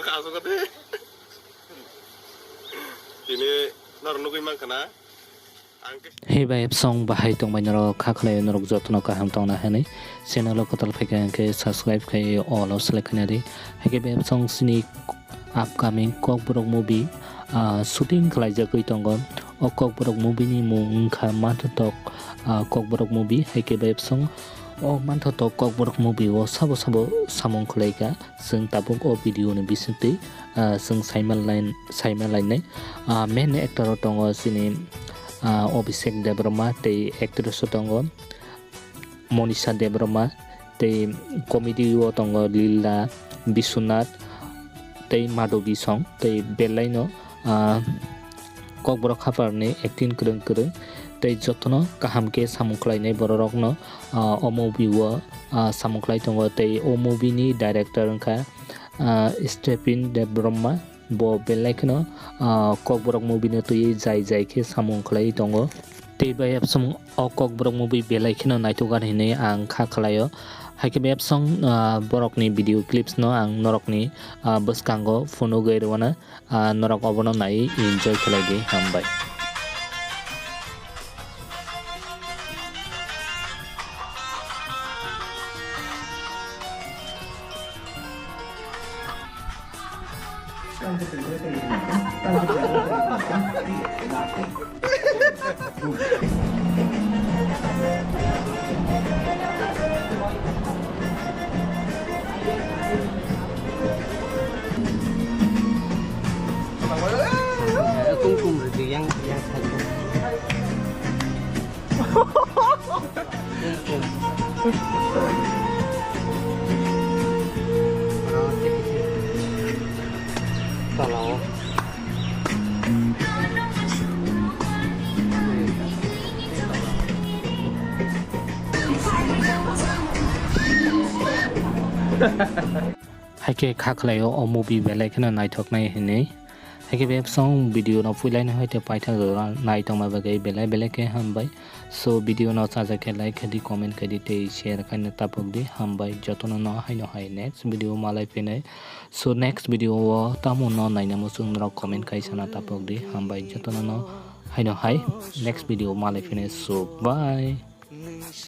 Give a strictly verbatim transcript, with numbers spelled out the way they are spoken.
Aswk de. Tini nor nugwi mankha na? Ang khe Hey bai, apsong bahai tongbai norok, kha khlai norok jotono kaham tongna hwnwi channel o kwtal phaikha hwnkhe subscribe khai all o select khaina di. Haikhe bai apsong sini upcoming Kokborok movie, ah, shooting khlaijagwi tongo. O Kokborok movie ni mung wngkha Manthotok, ah, Kokborok movie. Haikhe bai apsong o Manthotok Kokborok movie o sabo sabo samung khlaikha. Chwng tabuk o video ni bisingtwi, ah, chwng saima lain-, saima lainai. Ah, main actor o tongo chini, ah, Abhishek Debbarma, tei actress o tongo Monisha Debbarma, tei comedy o tongo Lila, Biswanath, tei Madhavi song, tei belaino, ah, Kokborok Hapharni acting kwrwng kwrwng, tei jotono kaham khe samung khlainai bororokno, ah, o movie o, ah, samung khlai tongo, tei o movie ni director wngkha, ah, Stephen Debbarma. Bo belai kheno, ah, Kokborok movie no twiwi jai jai khe samung khlaiwi tongo. Tei bai apsong o Kokborok movie belai kheno naithok gana hinwi ang kha khlaio. Haikhe bai apsong, ah, borokni video clips no ang norokni, ah, bwskango phunugwi rwna. Ah, norok obono naiwi enjoy khlai di, hambai. Tung tung rwdi yang, yang side o. Tung tung. Oro tei kisi tola o. Haikhe kha khlaio o movie belai kheno naithoknai hinwi. Haikhe bai apsong video no puilai no hai tei paithak rwna nai tongma bagwi belai belai khe hambai. So video no chajak khe like khe di, comment khe di tei share khaina tapok di, hambai jotono no haino hai next video malai phinai. So next video o tamo no naina muchung norok comment khai sana tapok di, hambai jotono no haino hai next video malai phinai. So bye.